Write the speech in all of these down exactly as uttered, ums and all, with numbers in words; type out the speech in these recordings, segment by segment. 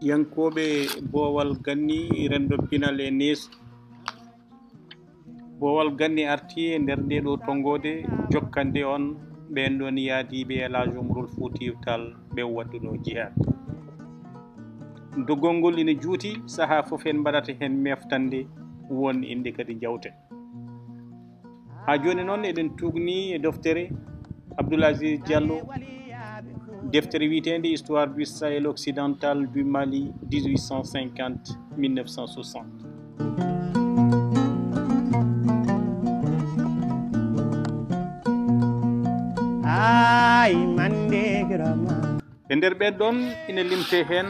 Yankooɓe Boowal Ganni, renndo pinal e neesu. Boowal Ganni arti e nder ndee ɗoo tonngoode jokkande on ɓeen ɗoon yaadiiɓe El Hadj Umarul Fuutiyu Taal ɓe waɗduno jihaad. Doggol ngol ina juuti, sahaa fof en mbaɗata heen meeftande, won innde kadi njawten. Haa jooni noon eɗen tuugni e deftere Abdoul Aziz Diallo, deftere wiyeteende Histoire du Sahel occidental du Mali dix-huit cent cinquante mille neuf cent soixante. Ay mande girma. E nder ɓeen ɗoon ina limtee heen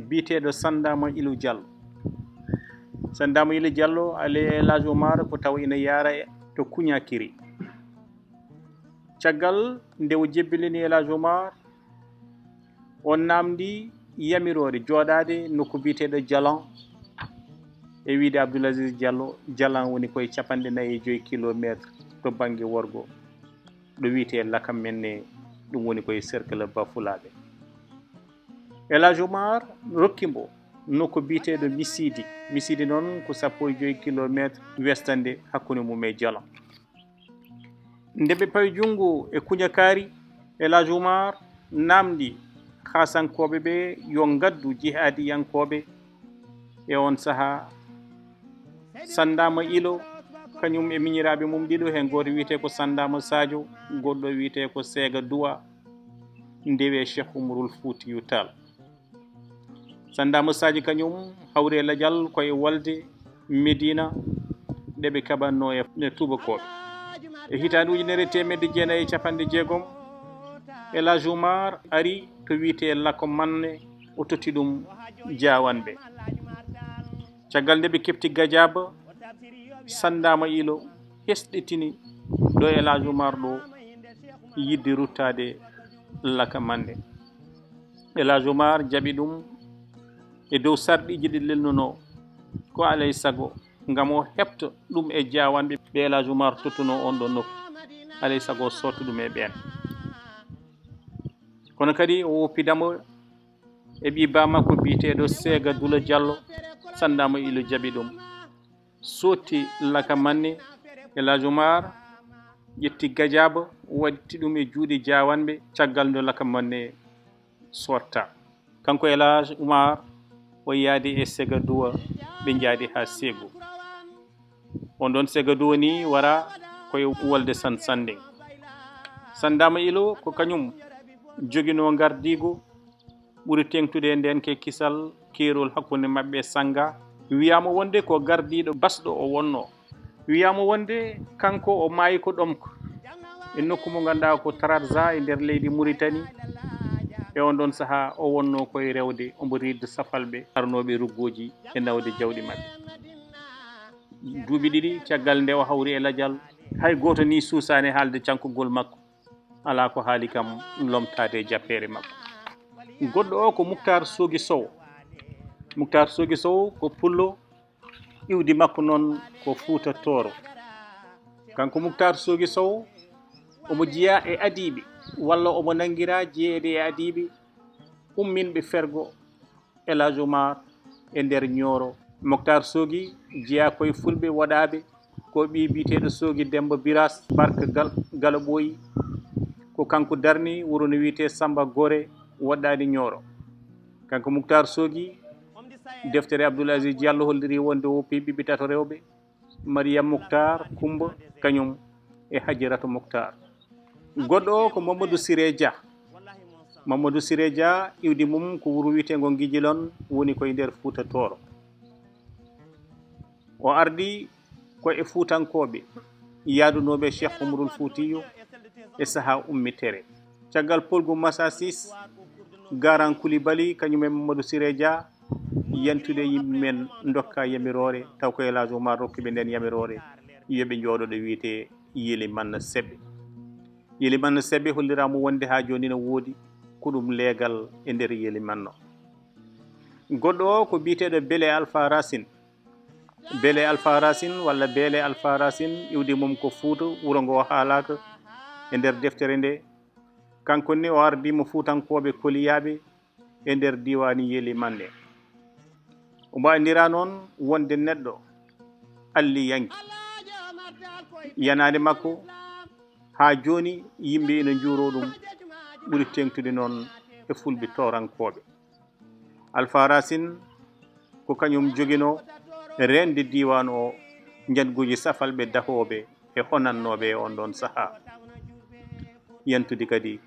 biyeteeɗo Sanndaama Ilu Diallo. Sanndaama Ilu Diallo, ale El Hadj Omar, ko tawa ina yaara e to Kuñakiri. Caggal nde o jebbilini El Hadj Omar, o naamndi yamiroore jooɗaade nokku biyeteeɗo Jalan, e wiyde Abdoul Aziz Diallo, Jalan woni koye capanɗe nayi e joy kilomeetre to bannge worgo, ɗo wiyetee Lakamenne, ɗum woni koye cercle Bafulaaɓe. El Hadj Omar rokki mbo nokku biyeteeɗo Misidi. Misidi noon ko sappo e joy kilomeetre westande hakkunde mum e Jalan. Nde ɓe pawi junngo e Kuñakaari, El Hadj Omar naamndi Xaasankooɓe ɓe yo ngaddu jihaadiyankooɓe. E oon sahaa, Sanndaama Ilo, kañum e miñiraaɓe mum ɗiɗo, heen gooto wiyetee ko Sanndaama Sadio, goɗɗo wiyetee ko Seega Duwa, ndewi e Cheikh Umarul Fuutiyu Taal. Sanndaama Sadio kañum hawri e lajal ko e wolde Medina, ɗe ɓe kaɓatnoo e, e tuubakooɓe. E hitaande ujunere e teemedde jeenayi e capanɗe jeegom, El Hadj Omar ari to wiyetee Lako Manne, o totti ɗum Jaawanɓe. Caggal nde ɓe keɓti Gajaaba, Sanndaama Ilo hesɗitini ɗo El Hadj Omar ɗo yiɗde ruttaade Laka Manne. El Hadj Omar jaɓi ɗum e dow sarɗiiji ɗi lelnunoo, ko alaa e sago ngam o heɓta ɗum e Jaawanɓe ɓe El Hadj Omar tottunoo oon ɗoon nokku, alaa e sago o sotta ɗum e ɓeen. Kono kadi o woppidamo e ɓii baa makko biyeteeɗo Seega Dula Diallo, Sanndaama Ilo jaɓi ɗum. Sotti Laka Manne, El Hadj Omar ƴetti Gajaaba, waɗti ɗum e juuɗe Jaawanɓe, caggal nde Laka Manne sotta. Kanko El Hadj Omar, o yaadi e Seega Duwa, ɓe njaadi haa Seegu. On ɗoon Seega Duwa ni wara ko e wolde San Sanndiŋ. Sanndaama Ilo ko kañum joginoo ngardiigu ɓuri teeŋtude e ndeen ke kisal keerol hakkunde maɓɓe e Sannga. Wiyaama wonde ko gardiiɗo basɗo o wonnoo. Wiyaama wonde kanko o maayi ko Ɗomka, e nokku mo ngannduɗaa ko Trarza e nder leydi Muritani. E on ɗoon sahaa o wonnoo ko e rewde, omo riidde safalɓe arnooɓe ruggooji e nawde jawɗi maɓɓe. Duuɓi ɗiɗi caggal nde o hawri e lajal, hay gooto ni suusaani haalde cankugol makko. Alaa ko haali kam lomtaade e jappeere makko. Goɗɗo o ko Muktaar Soogi Sow. Muktaar Soogi Sow ko pullo, iwdi makko noon ko Fuuta Tooro. Kanko Muktaar Soogi Sow, omo jeyaa e adiiɓe, walla omo nanngiraa jeyeede e adiiɓe umminɓe fergo El Hadj Omar e nder Ñooro. Moktaar Soogi jeyaa ko e fulɓe woɗaaɓe, ko ɓii biyeteeɗo Soogi Demmba Biraas Barka Gal-, Galo Ɓooyi. Ko kanko darni wuro no wiyetee Sammba Gore woɗɗaani Ñooro. Kanko Muktaar Soogi, deftere Abdoul Aziz Diallo holliri wonde o woppi ɓiɓɓe tato rewɓe, Mariam Muktaar Kummba kañum e Hajiratu Muktaar. Goɗɗo o ko Mamadou Siré Dia. Mamadou Siré Dia, iwdi mum ko wuro wiyeteengo Ngijilon, woni ko e nder Fuuta Tooro. O ardi ko e Fuutankooɓe yaadunooɓe Cheikh Umarul Fuutiyu e sahaa ummitere. Caggal polgu Masasis, Garan Kulibali kañum e Mamadou Siré Dia, yantude yimɓe men, ndokka yamiroore, taw ko El Hadj Omar rokki ɓe nden yamiroore, yo ɓe njooɗo ɗo wiyetee Yelimanna Seɓɓe. Yelimanna Seɓɓe holliraama wonde haa jooni no woodi ko ɗum leegal e nder Yelimanno. Goɗɗo o ko biyeteeɗo Bele Alpha Racine. Bele Alpha Racine walla Beele Alpha Racine, iwdi mum ko Fuuta, wuro ngo haalaaka e nder deftere nde. Kanko ne o ardiima Fuutankooɓe koliyaaɓe, e nder diiwaani Yeli Manne. Omo anndira noon wonde neɗɗo alliyanke. Yanaande makko haa jooni yimɓe ina njuuroo ɗum, ɓuri teeŋtude noon e fulɓe toorankooɓe. Alfa Racine ko kañum joginoo reende diiwaan o njannguuji safalɓe dahooɓe e honannooɓe e on ɗoon sahaa. Yantude kadi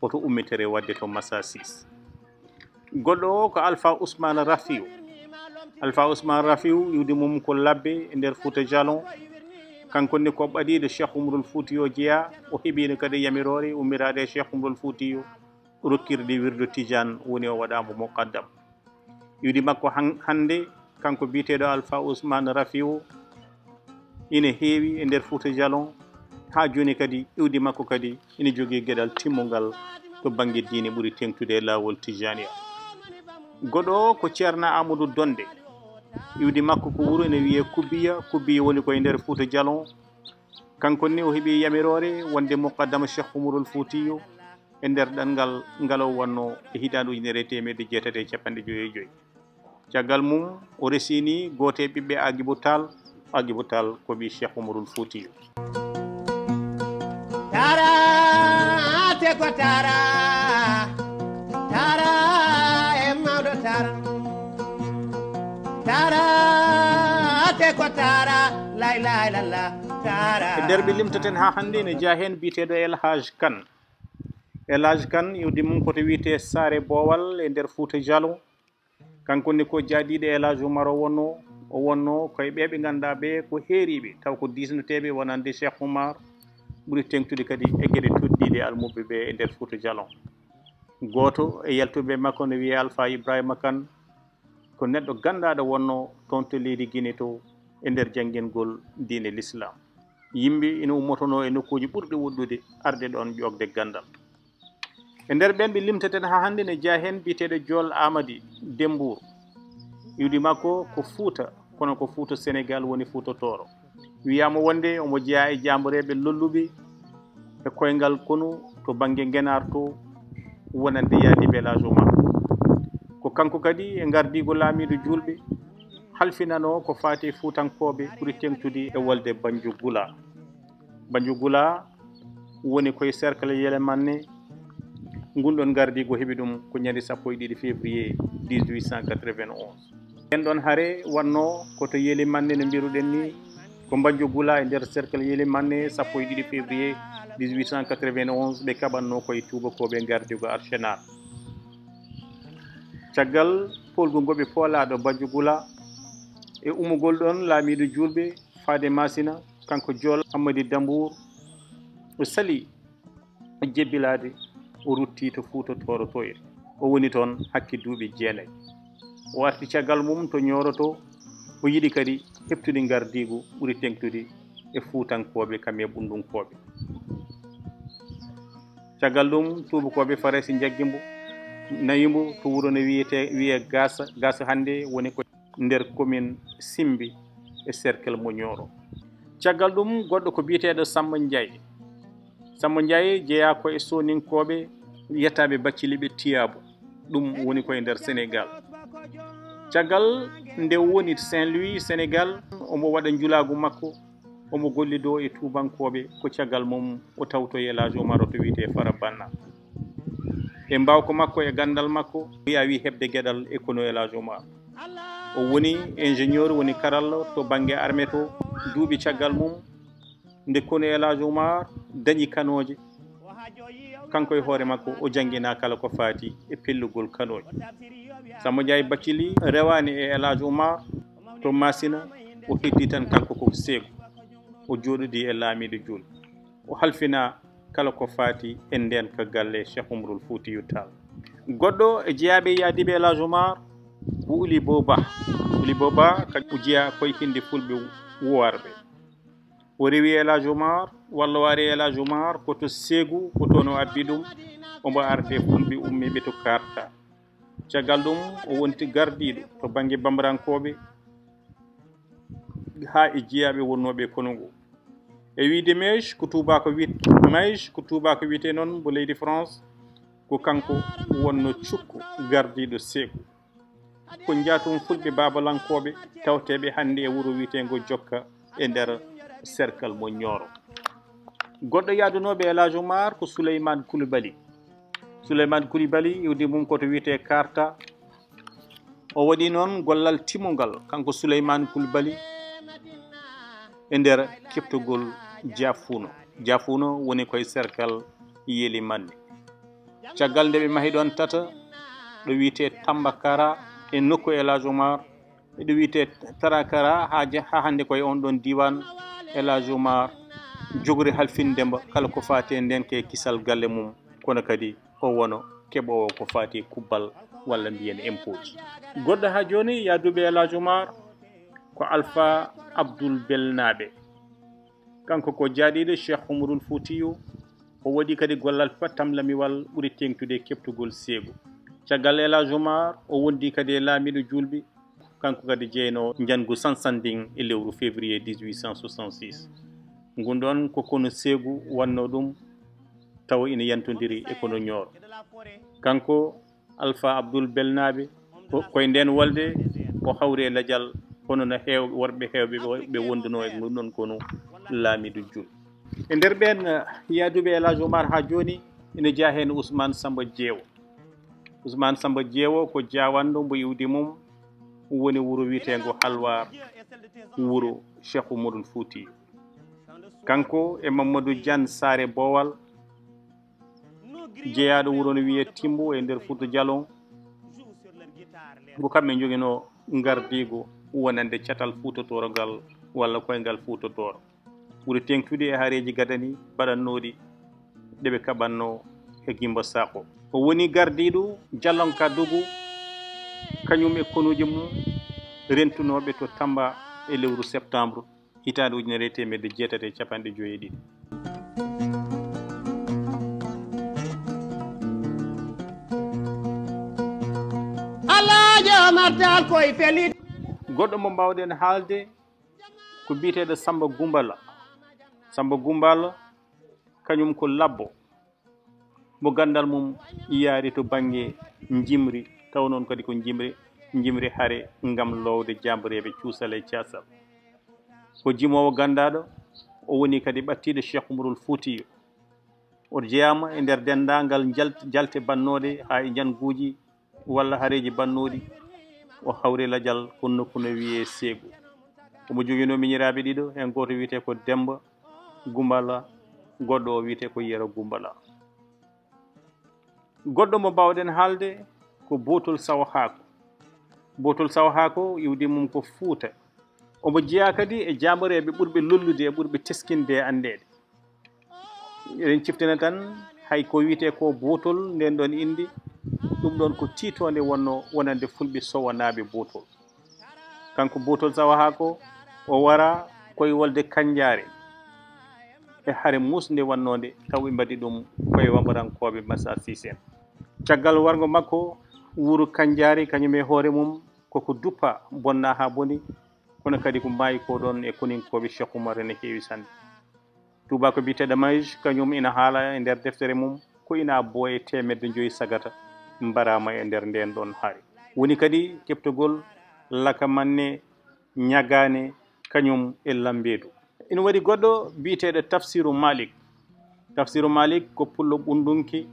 hoto ummitere waɗde to Massasis. Goɗɗo o ko Alfa Ousmane Rafiu. Alfa Ousmane Rafiu iwdi mum ko Labbe e nder Fuuta Jalon. Kanko ni ko ɓadiiɗo Cheikh Umarul Fuuti o jeyaa, o heɓiino kadi yamiroore ummiraade e Cheikh Umarul Fuuti o, rokkirde wirdo Tijaan, woni o waɗaama muqaddam. Iwdi makko han-, hannde, kanko biyeteeɗo Alfa Ousmane Rafiu, ina heewi e nder Fuuta Jalon. Haa jooni kadi, iwdi makko kadi ina jogii geɗal timmungal to bannge diine ɓuri teeŋtude e laawol Tijaniya. Goɗɗo o ko Ceerno Amadou Donde. Iwdi makko ko wuro ina wiyee Kubbiya. Kubbiya woni ko e nder Fuuta Jalon. Kanko ni o heɓi yamiroore wonde muqaddam Cheikh Umarul Fuutiyu e nder ɗanngal ngal o wonnoo e hitaande ujunere e teemedde jeetati e cappanɗe joyi e joyi. Caggal mum, o resini gooto e ɓiɓɓe Agibu Taal. Agibu Taal ko ɓii Cheikh Umarul Fuutiyu. Tara, te ko tara, tara, e mawɗo tara. Tara, te ko tara, la ilaha illallah, tara. E nder ɓe limtaten haa hannde ene jeyaa heen biyeteeɗo El Hadj Kane. El Hadj Kane, iwdi mum ko to wiyetee Saare Boowal e nder Fuuta Jalon. Kanko ne ko jaadiiɗo El Hadj Umar o wonnoo, o wonnoo ko e ɓee ɓe ngannduɗaa ɓee ko heeriiɓe, taw ko diisnoteeɓe wonande Cheikh Umar, ɓuri teeŋtude kadi e geɗe toɗɗiiɗe almuɓɓe ɓee e nder Fuuta Jalon. Gooto e yaltuɓe makko ne wiyee Alfa Ibrahima Kane, ko neɗɗo ganndaaɗo wonnoo toon to leydi Gine to e nder janngingol diine Lislaam. Yimɓe ina ummotonoo e nokkuuji ɓurɗi woɗɗude arde ɗoon ƴoogde ganndal. E nder ɓeen ɓe limteten haa hannde ne jeyaa heen biyeteeɗo Jool Amadi Dembuur. Iwdi makko ko Fuuta, kono ko Fuuta Senegaal woni Fuuta Tooro. Wiyaama wonde omo jeyaa e jaambareeɓe lolluɓe e koyngal konu to bannge Ngenaar to, wonande yaadiiɓe El Hadj Umar. Ko kanko kadi e ngardiigu laamiiɗo juulɓe halfinanoo ko faati e Fuutankooɓe ɓuri teeŋtude e wolde Banjugula. Banjugula woni koye cercle Yelemanne. Ngun ɗon ngardiigu heɓi ɗum ko ñande sappo e ɗiɗi février dix-huit cent quatre-vingt-onze. Nden ɗon hare wonnoo ko to Yelemanne no mbiruɗen ni, ko Banjugula e nder cercle Yelemanne, sappo e ɗiɗi février dix-huit cent quatre-vingt-onze, ɓe kaɓannoo koye tuubakooɓe ngardiigu Arsenal. Caggal poolgu ngo ɓe poolaaɗo Banjugula e ummugol ɗon laamiiɗo juulɓe faade Masina, kanko Jool Hammadi Dambuur, o salii jebbilaade, o ruttii to Fuuta Tooro Toyre. O woni toon hakke duuɓi jeenayi. O arti caggal mum to Ñooro to, o yiɗi kadi heɓtude ngardiigu ɓuri teeŋtude e Fuutankooɓe kam e Ɓunndunkooɓe. Caggal ɗum, tuubakooɓe Farayse njaggi mbo, nawi mbo to wuro no wiyetee, wiyee Gaasa. Gaasa hannde woni ko nder commune Simbi e cercle mo Ñooro. Caggal ɗum, goɗɗo ko biyeteeɗo Samba Ndiaye. Samba Ndiaye jeyaa ko e Sooninkooɓe yettaaɓe Baccili ɓe Tiyaabu. Ɗum woni ko e nder Senegaal. Caggal nde o woni Saint-Louis, Senegaal, omo waɗa njulaagu makko, omo gollidoo e tuubankooɓe, ko caggal mum o tawtoyi El Hadj Omar to wiyetee Fara Banna. E mbaawka makko e ganndal makko, o yaawi heɓde geɗal e konu El Hadj Omar. O woni ingénieur, woni karallo to bannge armée to, duuɓi caggal mum, nde konu El Hadj Omar dañi kanooje, kanko e hoore makko o janngina kala ko faati e pellugol kanooje. Samba Ndiaye Baccili rewaani e El Hadj Omar to Masina, o heddi tan kanko ko seeku. O jooɗodii e laamiiɗo juulɓe. O halfina kala ko faati e ndeenka galle Cheikh Oumarul Foutiyou Tall. Goɗɗo e jeyaaɓe yaadiiɓe El Hadj Omar ko Uli Boba. Uli Boba kañum o jeyaa koye hinde fulɓe wowarɓe. O rewi El Hadj Omar, walla o ari El Hadj Omar ko to Seegu, ko toon o abbi ɗum, omo arde fulɓe ummiiɓe to Karta. Caggal ɗum, o wonti gardiiɗo to bannge Bambarankooɓe haa e jeyaaɓe wonnooɓe e konu ngu. E wiyde Meish ko tuubaako wiyet-, Meish ko tuubaako wiyetee noon mbo leydi France, Ko kanko wonno cukko gardiiɗo Seegu. Ko njaatum fulɓe baabalankooɓe tawteeɓe hannde e wuro wiyeteengo Jokka e nder serkal mo Ñooro. Goɗɗo yaadunooɓe El Hadj Omar ko Souleymane Coulibaly. Souleymane Coulibaly iwdi mum ko to wiyetee Karta. O waɗi noon gollal timmungal, kanko Souleymane Coulibaly, e nder keɓtogol Jaafuuno. Jaafuuno woni koye serkal Yeli Manne. Caggal nde ɓe mahi ɗoon tata, ɗo wiyetee Tambakara e nokku El Hadj Omar, e ɗo wiyetee Tarakara, haa je-, haa hannde koye oon ɗoon diiwaan El Hadj Omar jogori halfinde mba kala ko faati e ndeenka e kisal galle mum, kono kadi o wono keɓoowo ko faati e kubbal walla mbiyen impôts. Goɗɗo haa jooni yaaduɓe El Hadj Omar ko Alpha Abdoul Belnaɓe. Kanko ko jaaɗiiɗo Cheikh Oumarul Foutiyou. O waɗi kadi gollal pattamlamiwal ɓuri teeŋtude e keɓtugol Seegu. Caggal El Hadj Omar, o wondi kadi e laamiiɗo juulɓe, kanko kadi jeyno njanngu Sansanding e lewru février dix-huit cent soixante-six. Ngun ɗoon ko konu Seegu wannoo ɗum, tawa ina yantondiri e konu Ñooro. Kanko Alpha Abdoul Belnaɓe, ko, koye ndeen wolde o hawri e lajal, kono no heew-, worɓe heewɓe ɓe, ɓe wondunoo e ngun ɗoon konu laamiiɗo juulɓe. E nder ɓeen, eh, yaaduɓe El Hadj Omar haa jooni, ina jeyaa heen Ousmane Samba Jeewo. Ousmane Samba Jeewo ko Jaawanɗo, mbo iwdi mum woni wuro wiyeteengo Halwar, wuro Cheikh Oumarul Fouti. Kanko e Mamadou Diane Saare Boowal, jeyaaɗo wuro no wiyee Timbo e nder Fuuta Jalon. Ko kamɓe njoginoo ngardiigu wonande catal Fuuta Tooro ngal walla koyngal Fuuta Tooro. Ɓuri teeŋtude e hareeji gadani baɗannooɗi ɗe ɓe kaɓannoo e Gimba Sako. O woni gardiiɗo Jalon Kadougou, kañum e konuuji mum rentunooɓe to Tamba e lewru septembre hitaande ujunere e teemedde jeetati e capanɗe joy e ɗiɗi. Alaaji Omar Taal koye feli. Goɗɗo mo mbaawɗen haalde ko biyeteeɗo Samba Gumbala. Samba Gumbala, kañum ko labbo mo ganndal mum yaari to bannge njimri, taw noon kadi ko njimri, njimri hare ngam loowde jaambareeɓe cuusal e caasal. Ko jimoowo ganndaaɗo, o woni kadi ɓattiiɗo Cheikh Oumarul Foutiyou. O jeyaama e nder denndaangal njal-, jalte bannooɗe haa e njannguuji walla hareeji bannooɗi, o hawri lajal ko nokku no wiyee Seegu. Omo joginoo miñiraaɓe ɗiɗo, heen gooto wiyetee ko Demmba Gumbala, goɗɗo o wiyetee ko Yero Gumbala. Goɗɗo mo mbaawɗen haalde ko Bootol Sawo Haako. Bootol Sawo Haako iwdi mum ko Fuuta. Omo jeyaa kadi e jaambareeɓe ɓurɓe lollude e ɓurɓe teskinde e anndeede. Eɗen ciftina tan, hay ko wiyetee ko Bootol, ndeen ɗoon innde, ɗum ɗoon ko tiitoonde wonnoo wonande Fulɓe Sowanaaɓe Bootol. Kanko Bootol Sawo Haako, o wara koye wolde Kannjaare e hare muusnde wannoonde, taw ɓe mbaɗi ɗum koye Wambarankooɓe Massassis en. Caggal warngo makko wuro Kannjaare, kañum e hoore mum, koko duppa, bonna haa boni, kono kadi ko maayi ko ɗoon e koninkooɓe Cheikh Oumar ene heewi sanne. Tuubaako biyeteeɗo Mayj, kañum ina haala e nder deftere mum ko ina abboo e teemedde joyi sagata mbaraama e nder ndeen ɗoon hare. Woni kadi keɓtogol Lakamanne, Ñagaane, kañum e Lambeedu. Ina waɗi goɗɗo biyeteeɗo Tafsiru Malik. Tafsiru Malik ko pullo ɓundunki,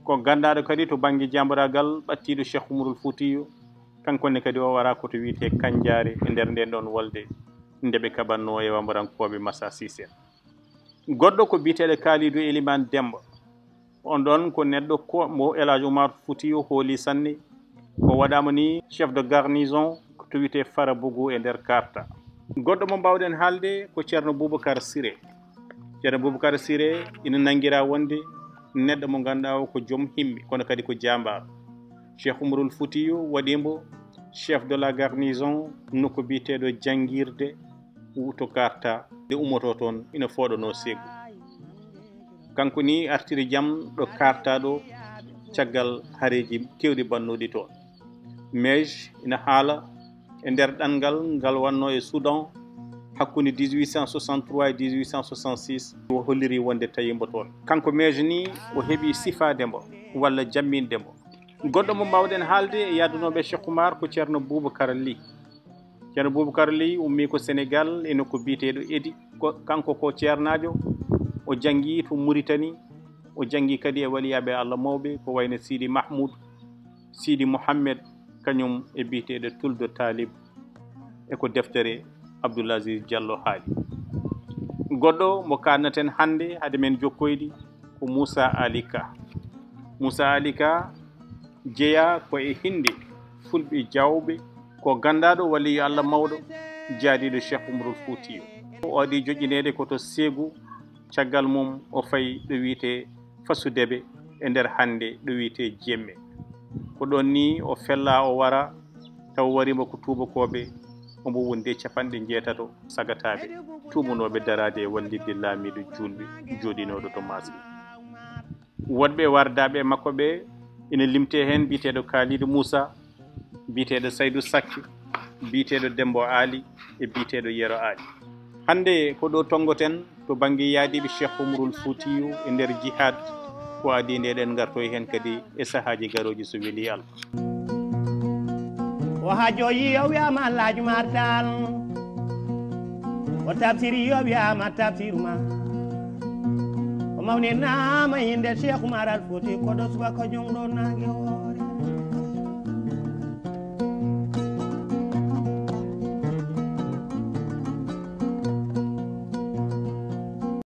ko ganndaaɗo kadi to bannge jaambaraagal ɓattiiɗo Cheikh Oumarul Foutiyou. Kanko ne kadi o wara ko to wiyetee Kannjaare e nder ndeen ɗoon wolde nde ɓe kaɓannoo e Wambarankooɓe Massassis en. Goɗɗo ko biyeteeɗo Kalidou Elimane Demmba. On ɗoon ko neɗɗo ko mo El Hadj Oumar Foutiyou hooli sanne. O waɗaama ni chef de garnison to wiyetee Farabougou e nder Karta. Goɗɗo mo mbaawɗen haalde ko Ceerno Boubacar Siré. Ceerno Boubacar Siré ina nanngiraa wonde neɗɗo mo ngannduɗaa o ko joom himme, kono kadi ko jaambaar. Cheikh Oumarul Foutiyou waɗi mbo chef de la garnison nokku biyeteeɗo Janngirde to Karta, nde ummotoo toon ina fooɗanoo Seegu. Kanko ni artiri jam ɗo Karta ɗo caggal hareeji keewɗi bannooɗi toon. Mej ina haala e nder ɗanngal ngal wannoo e Soudan hakkunde dix-huit cent soixante-trois e dix-huit cent soixante-six, o holliri wonde tawi mbo toon. Kanko Mej ni o heɓi sifaade mbo. walla jamminɗe mo. Goɗɗo mo mbaawɗen haalde e yaadunooɓe Cheikh Oumar ko Ceerno Boubacar Ly. Ceerno Boubacar Ly ummii ko Senegaal e nokku biyeteeɗo Edi. Ko kanko ko ceernaajo, o janngii to Muritani, o janngii kadi e waliyaaɓe Allah mawɓe ko wayno Sidi Mahmoud, Sidi Mohammed, kañum e biyeteeɗo Tuldo Talib, e ko deftere Abdoul Aziz Diallo haali. Goɗɗo mo kaannaten hannde hade men jokkoyde ko Moussa Ali Ka. Moussa Ali Ka jeyaa ko e hinnde fulɓe jaawɓe, ko ganndaaɗo waliyo Allah mawɗo, jaadiiɗo Cheikh Oumarul Foutiyou. O adii joƴƴineede ko to Seegu, caggal mum o fayi ɗo wiyetee Fasu Debe e nder hannde ɗo wiyetee Jemme. Ko ɗoon ni o fellaa o wara, taw wariima ko tuubakooɓe, omo wondi e capanɗe njeetato sagataaɓe tuubanooɓe daraade e wallitde laamiiɗo juulɓe jooɗinooɗo to Maasina. Woɗɓe wardaaɓe makko ɓe ina limtee heen biyeteeɗo Kaaliidu Muusa, biyeteeɗo Saydu Sakki, biyeteeɗo Demmbo Aali e biyeteeɗo Yero Aali. Hannde ko ɗo tonngoten to bannge yaadiiɓe Cheikh Oumarul Foutiyou e nder jihaad, ko adii nde eɗen ngartoy heen kadi e sahaaji garooji so welii Allah. O haajoyi o wiyama Alhaji Martal. O tafsiri o wiyama tafsir ma. O mawninaama innde Cheikh Oumar Al Fouti ko ɗo subaka jom ɗo nange o.